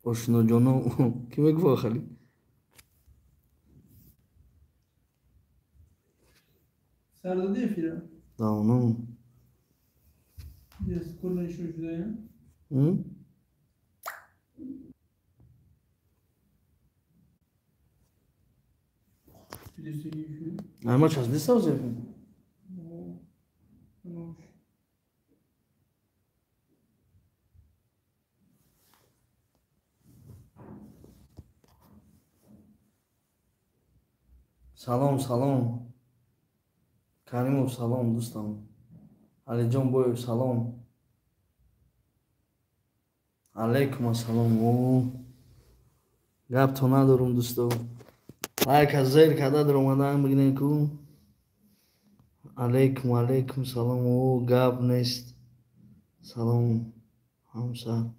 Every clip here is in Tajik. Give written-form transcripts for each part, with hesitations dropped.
Ошиноҷоно ки мегуфт хали? Сардади эфира? Давно. Ама час дисавзе? Салом, салом. Каримов салом, дӯстам. Алиҷон Боев салом. Алейкум ассалом. О, гап то надорум, дӯсто. Лайка зер карда даромадан бигирен ку. Алейкум, алейкум салом. О, гап нест. Салом, ҳамсар.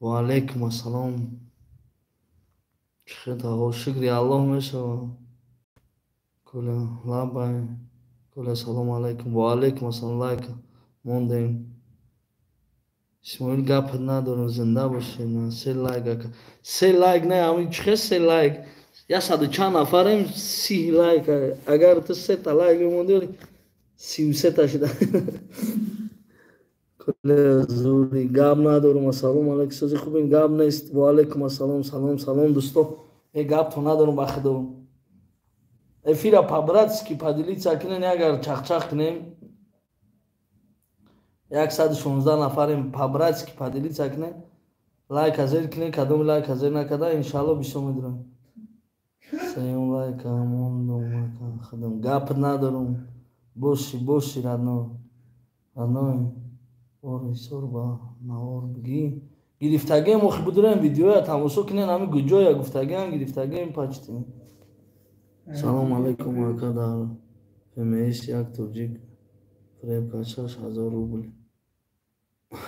Ва алейкум ассалом. Чӣ хел тағо, шукри Аллоҳ мешавад. Коля лабай. Коля салом алейкум. Ва алейкум ассалом. Лайка мондем. Исмоил гап надорам, зинда бошед. Се лайк ака. Се лайк не, ами чӣ хел се лайк? 100 чанд нафарем, 30 лайк. Агар ту сета лайк мемонди, 33 та шуда. Коля зури гап надорам. Ассалому алейкум. Сози хубем, гап нест. Ва алейкум ассалом. Салом, салом дӯсто. Э гап то надорам ба худо. Эфира по-братски поделиться кунем, агар чахчах кунем. 116 нафарем, по-братски поделиться кунем. Лайк зер кунем, кадом лайк зер накарда, иншалло бисёр медурам. Сеюм лайк мондум, ака худам. Гап надорум. Боши, боши, родной. Родной. Ори сор ба навор бигӣ. Гирифтагием охи будурем видеоя тамошо кунем, ҳами гуҷоя гуфтагиам гирифтагием почти. Салом алейкум, ака, дар ФМС як тоҷик фиреб кард 6000 рубл.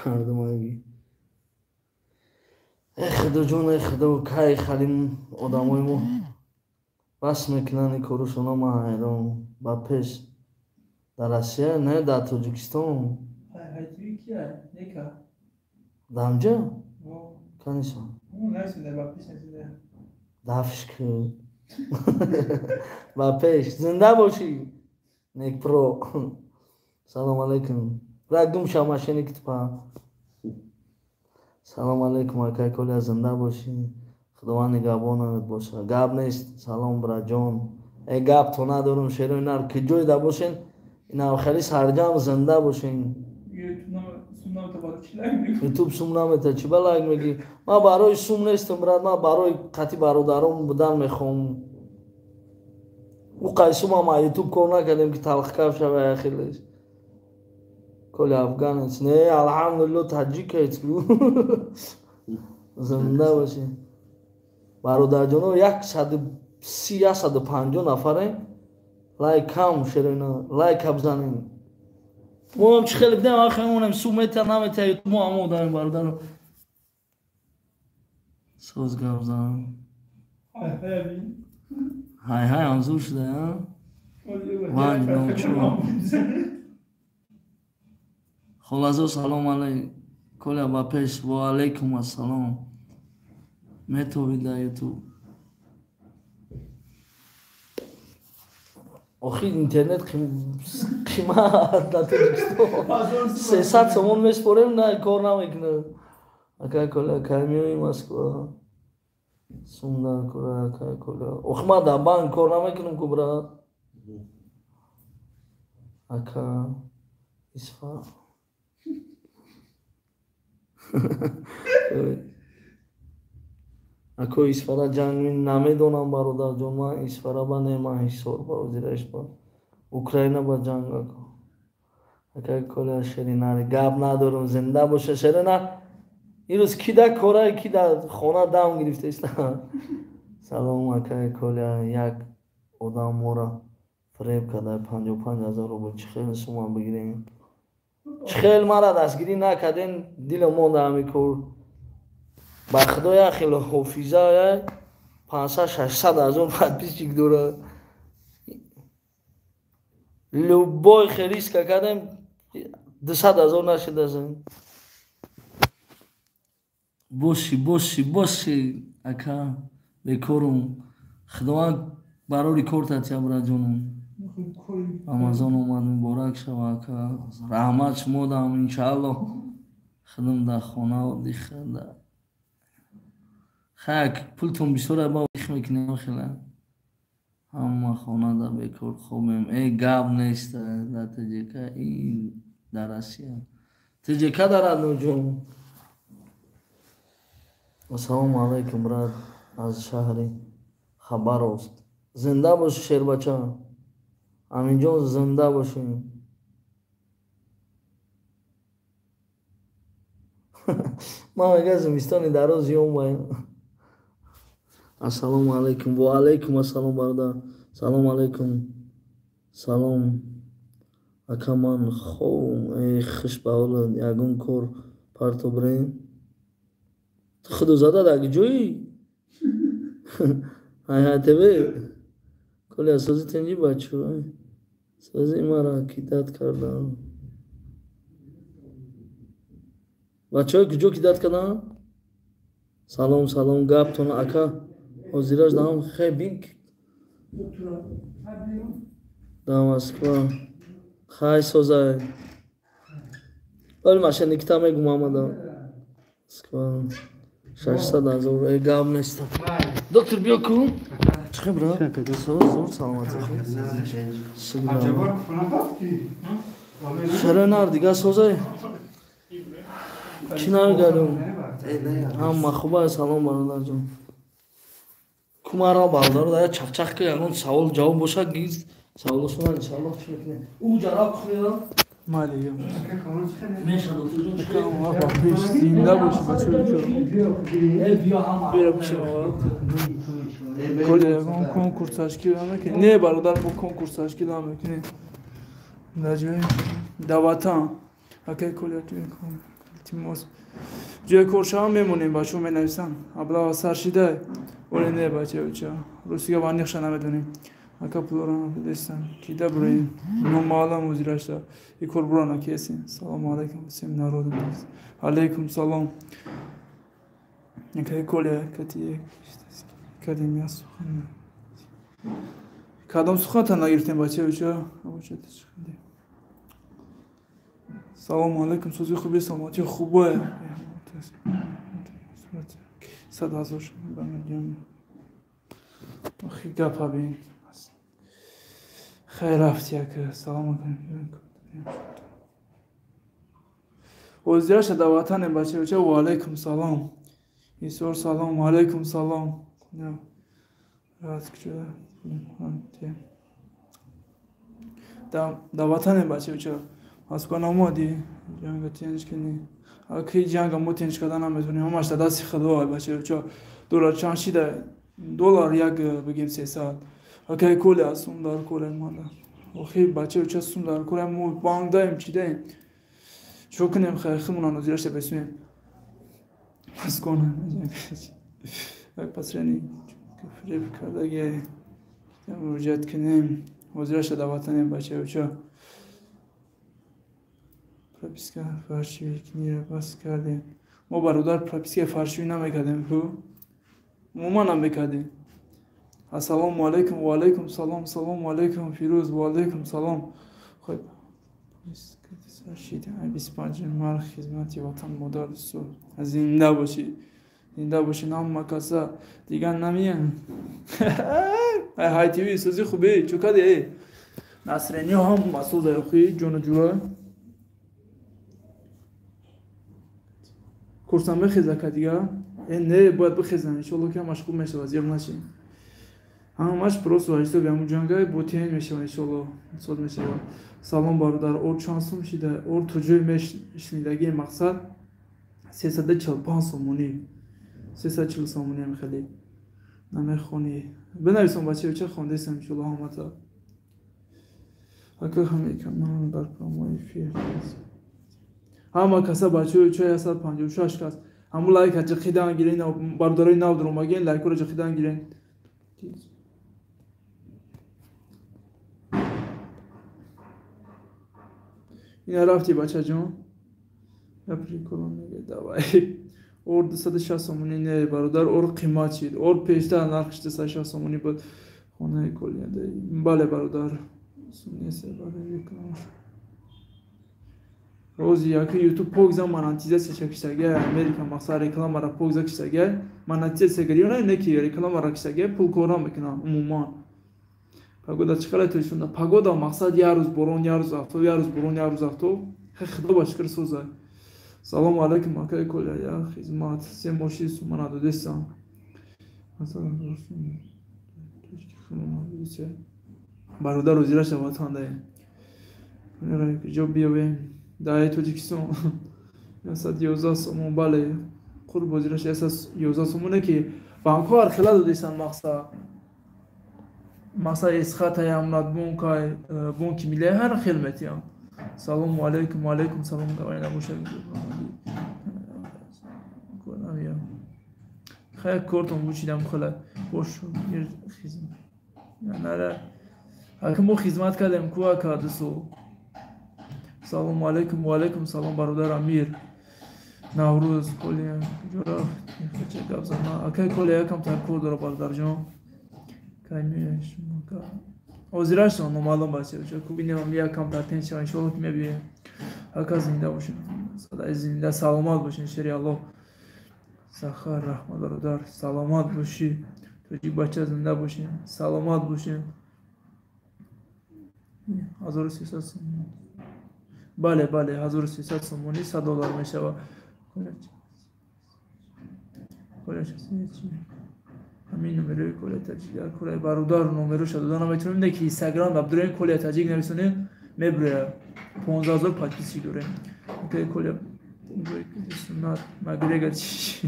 Мардумаги. Э худоҷон, э худо, кай халим одамои мо бас мекунанд ин корушона, ман ҳайрон. Ба пеш. Дар Россия, не, дар Тоҷикистон. Дар ҳамҷа? Каниса. Дафш ку. Ба пеш. Зинда бошӣ. Некпро. Салом алейкум. Ра гум ша машини китпа. Салом алейкум, акай Коля, зинда бошӣ. Худованд нигаҳбонат боша. Гап нест. Салом, браҷон. Э гап то надорум, шерои нар куҷое да бошен, инав хеле сарҷам зинда бошен. Ютуб сум намета, чӣ ба лайк мегӣ? Ман барои сум нестам, брат, ман барои қати бародарон будан мехоҳам. Ӯ қайсумам а ютуб кор накардем ки талхкаф шава яхелеш. Коля афганец. Не, алҳамдулилло таҷикец. Зинда бошӣ. Бародарҷоно, 130, 150 нафаре. Лайк кам, шероина, лайк бизанем. Мо ҳам чӣ хеле бидем, ахе монем, сум мета намета, ютуб мо ҳам одамем, бародаро. Соз гап занам. Ҳай ҳай ҳамзур шуда, а? Ванҷ номчу. Холазо салом алейкум. Коля ба пеш. Ва алейкум ассалом. Метови дар ютуб. Охи интернет қимат дар Тоҷикистон. 300 сомон меспорем, на кор намекунад. Акай Коля, кай меои Москва? Сум дар кора, акай Коля. Охи ман дар банк кор намекунам ку, брат. Ака Исфа. Ако Исфара ҷанг намедонам, бародарҷон, ман Исфара ба не, ман Ҳисор ба озираиш ба Украина ба ҷанг ако. Акай Коля шеринари гап надорум, зинда боша шерина. Ирӯз ки да кора, ки да хона дам гирифтаист. Салом, акай Коля, як одам мора фиреб карда 55 000 рубл, чӣ хел сума бигирем? Чӣ хел мара дастгирӣ накарден, дилам монда ҳамин кор. Ба худо як хел ҳофиза 500-600 ҳазор подписчик дорад. Любой хел риска кардем, 200 000 нашидасем. Боши, боши, боши, ака, бекорум. Худованд барори кор татия, браҷонум. Рамазон омад, муборак шава, ака. Раҳмат шумо дам, иншаалло. Худам дар хона дихада. Хай, пултон бисёр ба их мекунем хела. Ҳама хона да бекор хобем. Э, гап нест дар ТЖК, ин дар Россия. ТЖК дар Адноҷон. Ассалому алайкум, брат, аз шаҳри Хабаровск. Зинда боши, шербача. Аминҷон, зинда бошӣ. Ман мегӯям зимистони дароз ём. Ассалому алайкум. Ва алайкум ассалом, бародар. Салом алайкум. Салом. Ака, ман хобум. Эй, хуш ба ҳолат, ягон кор парто бирем. Ту худо зада дар ҷои? Ҳай ҳай ТВ. Коля, сози тинҷи бачо. Сози мара кидать кардам. Бачаҳо куҷо кидать карданд? Салом, салом, гаптон ака. Ҳозираш даҳам хе бин. Дар Москва. Хай созай. Вали маша никита мегум омада. Москва. 600 ҳазор. Э, гап нест. Доктор, биё ку. Чӣ брат? Соз, зор, саломатӣ. Шарои нар дигар созай. Чӣ намегарем? Ҳама хуба, салом, бародарҷон. Кумара бародаро да чақчақ ки ягон савол ҷавоб бошад, гиз саволошона иншааллоҳ чӣ мекунем. Ӯ ҷараб хӯя. Майли. Меша докторҷон. Пеш зинда боши, бачаҳо. Э, биё ҳама. Бира пеши Коля, ягон конкурс ташкил намекунем? Не, бародар, мо конкурс ташкил намекунем. Дар ҷои дар ватан. Акай Коля, ҷои кор. Илтимос. Ҷои кор шавам мемонем, бачаҳо менависанд. Аблава сар шидай. Оле не, бачаҳо. Русига ваниқша намедонем. Ака, пулора надодестам. Кида буроем? Номаълам узирашта. И кор буран акесин. Салому алайкум всем народам. Алайкум салом. Акай Коля, кати кадем я сухан. Кадом суханта нагирифтем, бачаҳо? Салому алайкум, сози хуби, саломатӣ хубе. 100 000 ба миллион. Охи гапа бин. Хайр рафти, ака. Салом алайкум. Озираша дар ватане, бачаҳо. Ва алайкум салом. Исор, салом, алайкум салом. Раз куҷо? Дар ватане, бачаҳо. Москва наомадӣ? Ҷанга тинч кунӣ. Аки ҷанга мо тинч карда наметавонем. Ҳамаш дар дасти худо, бачаҳо. Доллар чанд шида? Доллар як бигем 300. Акай Коля, сум дар коля манда. Охи бачаҳо, сум дар коля, мо банк даем, чӣ даем? Чӣ кунем, хайр худмона нозираша бесуем. Москва як посредник фиреб кардаги муроҷиат кунем. Ҳозираша дар ватанем, бачаҳо. Прописка фальшивикниро бас кардем. Мо, бародар, прописка фальшивӣ намекардем, ку? Умуман намекардем. Ассалому алайкум, ва алайкум салом, салому алайкум, Фирӯз, ва алайкум салом. Хуб. 25 март хизмати ватан модар зинда бошӣ. Зинда бошӣ, ҳама каса дигар намеян. Ай ТВ сози хубе, чӯ каде? Насрени ҳам масул охи ҷону ҷура. Курсам бихеза ка дига? Э, не, бояд бихезам, иншоалло ки ҳамаш хуб мешавад, зиёд нашин. Ҳамаш просто ҳисоби ҳамун ҷангай бо тен мешавад, иншоалло, соз мешавад. Салом, бародар, ор чанд сум шида? Ор то ҷои мешнидагии мақсад 345 сомонӣ. 340 сомонӣ ҳам хеле. Намехонӣ. Бинависон, бачаҳо, ча хондесам, иншоалло ҳамата. Ака, ҳамин канал дар прямой эфир. Ҳама каса, бачаҳо, ча 156 кас. Ҳамун лайка ҷиқидан гирен, бародарои нав дуромаген, лайкҳоро ҷиқидан гирен. Ина рафти, бачаҷон. Я приколом мега, давай. Ор 260 сомонӣ не, бародар, ор қимат шид. Ор пештар нархш 260 сомонӣ буд. Хонаи Колия. Бале, бародар. Рози яки ютуб покза монетизатсия киштагия, Америка мақсад рекламара покза киштагия, монетизатсия гирёна не ки рекламара киштагия, пул кор намекунам умуман. Погода чӣ қадар тоишонда? Погода мақсад як рӯз борон, як рӯз афтоб, як рӯз борон, як рӯз афтоб. Хе худо ба шукр соза. Салому алайкум, акаи Коля, я хизмат. Се моши сума надодестам. Масалан, бародар озираша ватандаем. Ҷо биёвем. Дар Тоҷикистон 111 сомон, бале, қурб озираша 111 сомоне ки банкҳо ҳархела додестанд мақсад. Мақсад Эсхатай, Амнатбонкай, Бонки Миллия ҳар хел метиҳанд. Салому алайкум, ва алайкум салом, гавай набошад. Хай кортон бучидам хела. Бош хизмат. Нара. Ака мо хизмат кардем ку ака дусо. Салому алайкум, ва алайкум салом, бародар Амир. Наврӯз Коля, куҷо рафт? Хача гап зана. Акай Коля якам тар кор дора бародарҷон. Кай меояд шумо ка. Озирашон номаълум бача. Кубинем якам тар тен шава, иншоалло ки мебием. Ака зинда бошед. Садай зинда, саломат бошед, шери Аллоҳ. Сахар раҳмат бародар, саломат бошӣ. Тоҷик бача зинда бошед, саломат бошед. 1300 сомонӣ. Бале, бале, 1300 сомонӣ 100 доллар мешавад. Коля чӣ? Ҳамин номерои Коля Таҷик дар кораи бародар номероша дода наметавонем, не ки Инстаграм абдурои Коля Таҷик нависонем, мебуря. 15000 подписчик дорем. Окей, Коля бой суннат Макгрегор чӣ?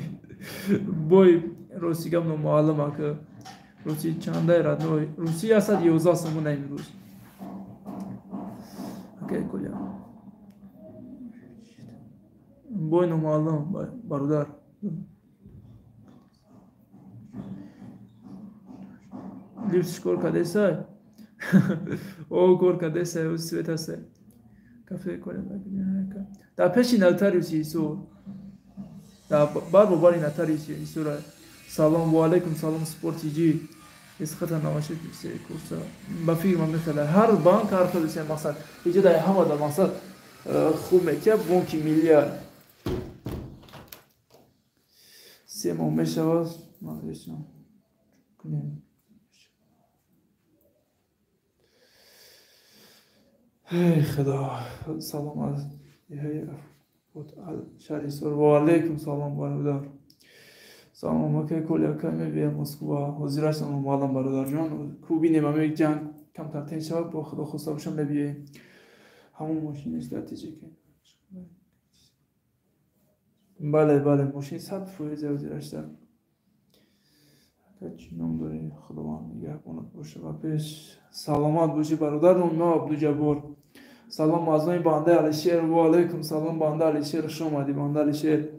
Бой рости гап номаълум ака. Русӣ чандай родной? Русӣ 111 сомон имрӯз. Окей, Коля. Бой номаълум бародар. Лифт кор кардесай? О, кор кардесай, о свет ҳастай. Кафе Коля. Дар пеши нотариуси Исо. Дар баробари нотариуси Исора. Салом ва алайкум салом, Спорт ТЖ. Эсхата навашед се курса. Ба фикр ман мехела. Ҳар банк ҳар хел се мақсад. Иҷо дар ҳама дар мақсад хуб метия Бонки Миллия. Се моҳ мешавад. Ман решам. Кунем. Эй худо, салом аз шаҳри Исор. Ва алайкум салом бародар. Салом акай Коля, акай мебиям Москва. Ҳозирашон омадам бародарҷон. Ку бинем ами ҷанг камтар тен шавад, бо худо хоста бошам мебиёем. Ҳамон мошин стратегика. Бале, бале, мошин 100% ҳозирашта. Чӣ ном дорӣ? Худованд нигаҳбонат боша ва пеш саломат бошӣ бародар. Номи Абдуҷаббор. Салом аз номи бандаи Алишер. Ва алайкум салом, банда Алишер, хуш омадӣ, банда Алишер.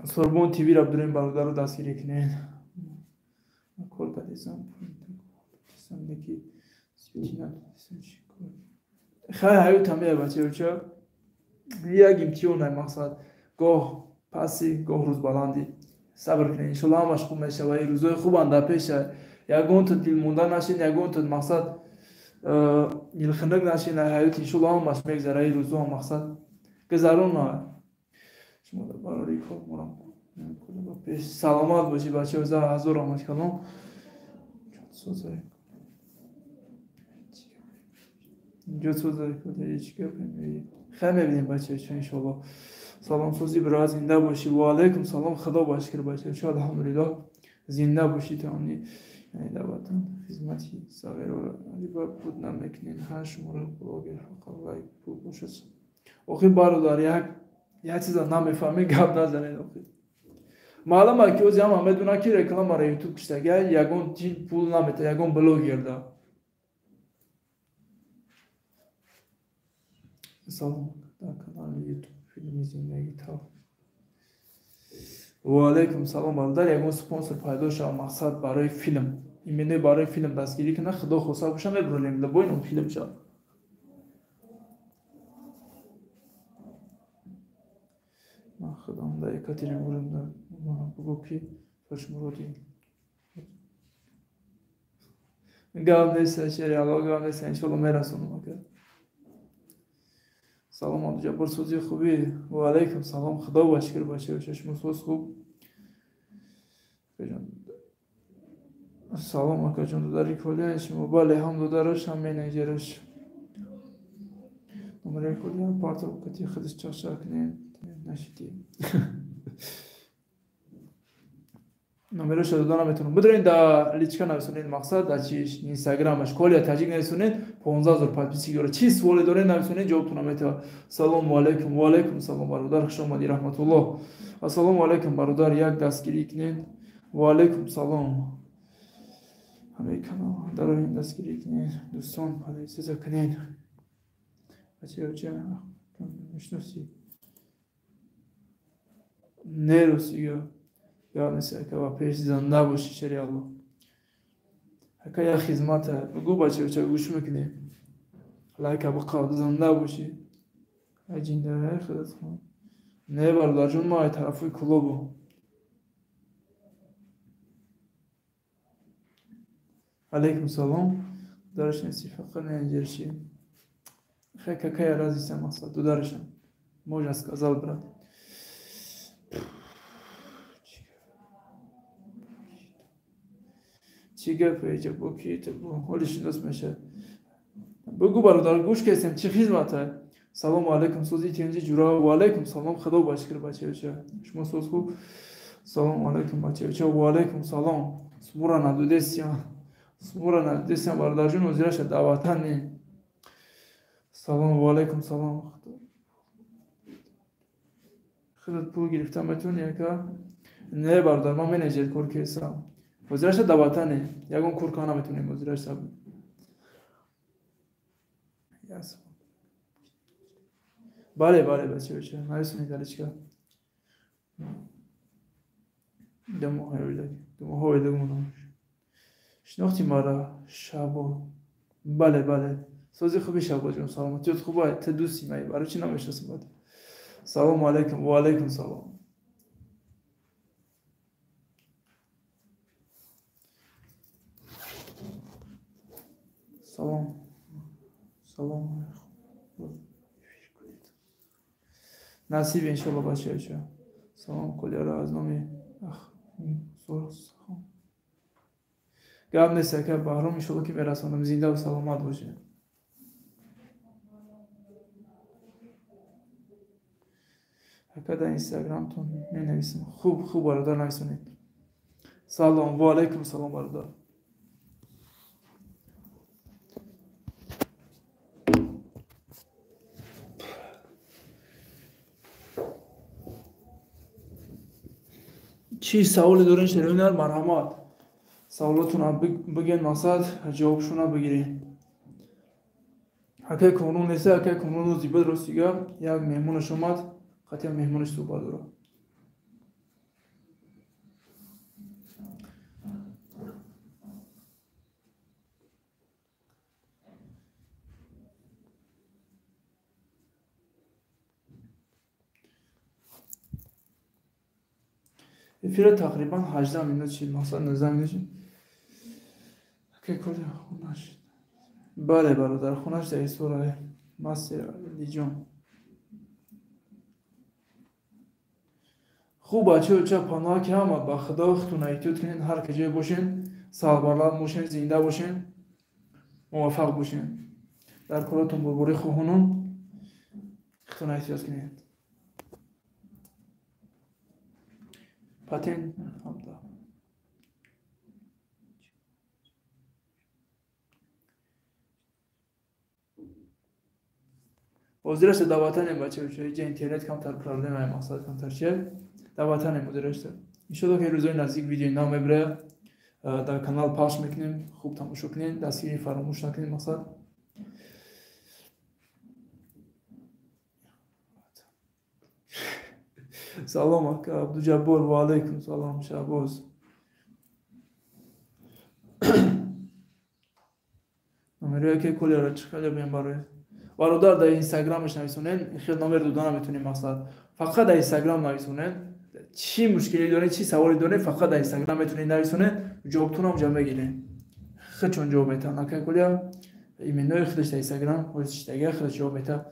Сорбон ТВ-ро бидорем бародарро дастгирӣ кунед. Кор кардесам, неки хай ҳаёт ҳамея бачаёча. Як имтиҳон мақсад. Гоҳ пасӣ, гоҳ рӯзбаландӣ. Сабр кунед, иншоалло ҳамаш хуб мешавад. Ин рӯзҳои хубанд дар пеша. Ягонто дилмонда нашин, ягонто мақсад дилхунук нашин. Ҳаёт иншоалло ҳамаш мегзара. Ин рӯзҳо мақсад гузарона. Шумо дар барори кор морам. Пеш саломат бошӣ бачаҳо, ҳазор раҳмат калом. Инҷо созай хай мебинем бачаҳо иншоалло. Салом созӣ бирав, зинда бошӣ. Ва алайкум салом, худо ба шукр бачаҳо, алҳамдулиллоҳ зинда бошӣ. Тамоми яъне дар ватан хизмати сағиро риба буд намекунед. Ҳар шуморо блогер фақат лайк пул бошад. Охир бародар, як чиза намефаҳмӣ, гап назанед. Охир маълум аст ки ози ҳама медонад ки рекламаро ютуб киштага ягон тин пул намета, ягон блогерда. Салом дар канали ютуб филми зиндагӣ тав. Ва алайкум салом бародар, ягон спонсор пайдо шава мақсад барои филм, именно барои филм дастгирӣ кунад, худо хоста боша мебурем лабои ном филм шава. Ман худам дар Екатеринбургам, дар бугӯ ки Тошмуроди. Гап нест, шери Алло, гап нест, иншоалло мерасонам ака. Салом Абдуҷаббор, сози хубӣ? Ва алайкум салом, худо ба шукр бачаҳо, шумо соз хуб? Салом акаҷон, додари Колия шумо? Бале, ҳам додараш, ҳам менеҷераш. Номераи Колия партов кати худаш чақчақ кунед, нашидӣ. Номераша дода наметавонам. Бидорен да личка нависонед, мақсад да чиш Инстаграмаш Колия Таҷик нависонед, 15,000 подписчик дорад. Чӣ суоле доред нависонед, ҷавобтон наметавад. Салому алайкум, ва алайкум салом бародар, хуш омадӣ, раҳматуллоҳ. Ассалому алайкум бародар, як дастгирӣ кунед. Ва алайкум салом. Ҳамаи канал дароин дастгирӣ кунед, дӯстон, подписаться кунед. Бачаҳо, мешиносӣ? Не, ростига. Гап нест, ака, ба пеш зинда бошӣ, шери Алло. Ака, як хизмата, бугӯ бачаҳо, гӯш мекунӣ? Лайка биқав, зинда бошӣ. Ай ҷиндараи худат хон. Не, бародарҷон, ма ай тарафи клубу. Алейкум салом. Дараш неси, фақат менеҷерши. Хе, какая разница, мақсад, дударашам. Можно сказал, брат. Чӣ гапе иҷа бо ки бо ҳоли шинос мешавад? Бугӯ бародар, гӯш кесем, чӣ хизмата? Салому алайкум, сози тинҷи ҷура. Ва алайкум салом, худо ба шукр бачаҳо. Шумо соз хуб? Салому алайкум бачаҳо. Ва алайкум салом. Сумура надудесиям. Сумура надудесиям бародарҷон, ҳозираша даъватан не. Салом, ва алайкум салом. Худат пул гирифта метавонӣ ака? Не бародар, ман менеҷер кор кесам. Ҳозираша даъватане, ягон кор кара наметавонем ҳозираша. Бале, бале, бачаҳо, нависонед далечка. Шинохти мара Шабо. Бале, бале. Сози хуби Шабоҷон, саломатиёт хуба, ту дӯсти маи, барои чӣ намешиносам бад? Салому алайкум, ва алайкум салом. Салом. Салом. Насиб иншоалло бачаҳо. Салом Колияро аз номи Гап нест ака, Баҳром, иншоалло ки мерасонам, зинда ва саломат бошед. Ака, дар Инстаграмтон менависам. Хуб, хуб бародар, нависонед. Салом, ва алайкум салом бародар. Чӣ саволе дорен шероинар, марҳамат. Саволотонро бигӯен, мақсад ҷавобшонро бигиред. Акай Комрон нест, акай Комрон рӯзи бад ростига як меҳмонаш омад, қатъиян меҳмонаш суҳбат дорад. Эфира тақрибан 18 минут шид, мақсад 19 минут шид. Акай Коля хонаш. Бале бародар, хонаш дар Исфора, мастер Алиҷон. Хуб бачаҳо, ча паноҳ ки ҳама ба худо худтон эҳтиёт кунед, ҳар куҷое бошен, сарбаланд бошен, зинда бошен, муваффақ бошен. Дар коротон бурборӣ хоҳонон худтон эҳтиёт кунед. Патент ҳамда. Ҳозираша даъватанем бачаҳо, иҷа интернет камтар проблемае, мақсад камтар чия. Даъватанем ҳозираша. Иншоалло ки рӯзои наздик видеои нав мебирад, дар канал пахш мекунем, хуб тамошо кунед, дастгирӣ фаромӯш накунед мақсад. Салом ака Абдуҷаббор, ва алайкум салом Шаҳбоз. Номерои ака Колияро чӣ хеле бем барои бародар дар Инстаграмаш нависонед, хел номер дода наметавонем мақсад. Фақат дар Инстаграм нависонед. Чӣ мушкиле доред, чӣ саволе доред, фақат дар Инстаграм метавонед нависонед, ҷавобтонам ҷа мегиред. Худшон ҷавоб метаҳанд. Акай Коля именои худаш дар Инстаграм, ҳозир худаш ҷавоб метаҳад.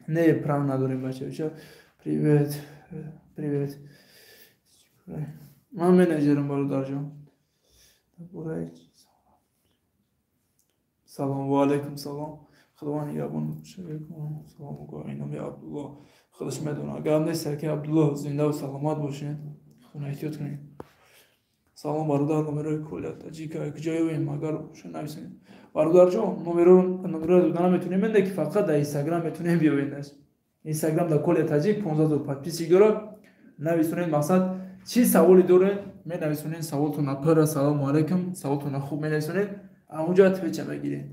Не, прав надорем бачаҳо. Привет, привет. Ман менеҷерам бародарҷон. Салом, ва алайкум салом. Худованд нигаҳбон бошад. Салом номи Абдулло. Худаш медонад. Гап нест, аки Абдулло, зиндаву саломат бошед. Худро эҳтиёт кунед. Салом бародар, номерои Коля Таҷика куҷо ёбем? Агар боша нависед. Бародарҷон, номеро дода наметонем, менде ки фақат дар Инстаграм метонем биёбед. Инстаграм дар Коля Таҷик 15,000 подписчик дорад. Нависонед, мақсад чӣ саволе доред, менависонед саволтона пара. Салому алайкум, саволтона хуб менависонед, онҷо отвеча мегиред.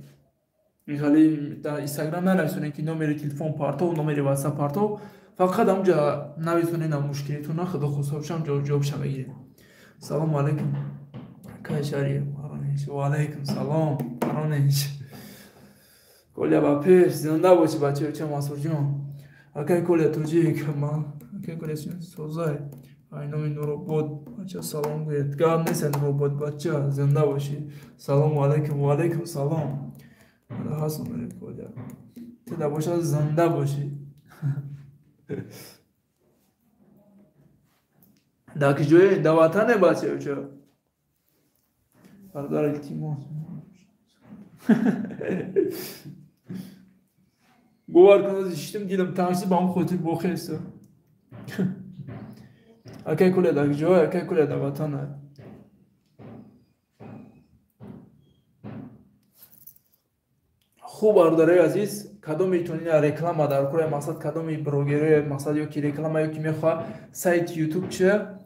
Михали дар Инстаграм нанависонед ки номери телефон партов, номери ватсап партов, фақат онҷо нависонед на мушкилитона, худо хоста бошам ҷавобша мегиред. Салому алайкум. Кай шари Воронеж. Ва алайкум салом Воронеж. Коля ба пеш, зинда бошӣ бачаҳо, ча Мансурҷон. Акай Коля Тоҷик, ман акай Коля созай. Ай номи Нуробод бача салом гӯед. Гап нест Нуробод бача, зинда бошӣ. Салому алайкум, ва алайкум салом. Ҳаст номери Коля. Ту да боша зинда бошӣ. Дар куҷое? Дар ватане бачаҳо. Бародар илтимос. Бовар кун, шиштим дидам танши ба он хотир бохеста. Акай Коля дар куҷое? Акай Коля дар ватане. Хуб бародарои азиз, кадоме итонина реклама дар кораи мақсад, кадоми блогерои мақсад ё ки реклама ё ки мехоҳад сайти YouTube чия,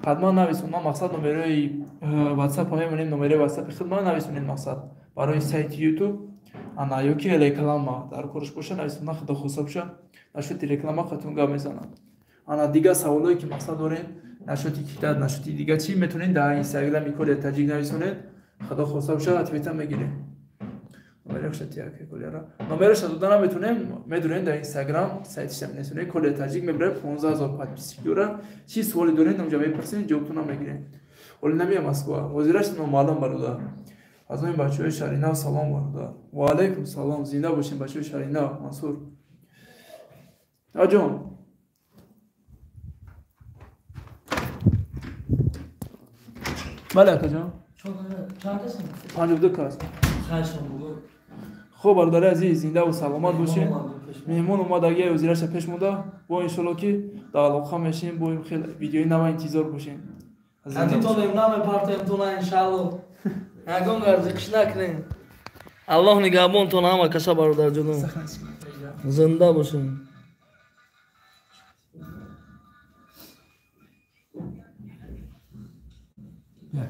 ҳатман нависонад мақсад номерои WhatsApp мемонем, номерои WhatsApp худмон нависонед мақсад барои сайти YouTube ана ё ки реклама дар кораш боша нависонад, худо хоста боша нашоти реклама хатун гап мезанад. Ана дигар саволое ки мақсад доред, нашоти китоб, нашоти дигар чӣ метавонед дар Инстаграми Коля Таҷик нависонед, худо хоста боша ответа мегиред. Номероша дода наметонем, медонем дар Инстаграм сайтиша менависонед, Коля Таҷик мебарад 15,000 подписчик дорад. Чӣ суоле доред, онҷа мепурсед, ҷавобтона мегиред. Оли намия Москва. Ҳозираш номаълум бародар. Аз номи бачаҳои Шаринав салом бародар. Ва алайкум салом, зинда бошед бачаҳои Шаринав, Мансур. Аҷон. Бале акаҷон. Чанд кас? 52 кас. Хуб бародари азиз, зиндаву саломат бошед. Меҳмон омадагия ҳозираша пеш монда. Бо иншолло ки дар алоқа мешем, бо хеле видеои нава интизор бошем. Ҳадитонем намепартем тона иншалло. Ягон гарзиқиш накунем. Аллоҳ нигаҳбонтон ҳама каса бародарҷонон. Зинда бошед. Я,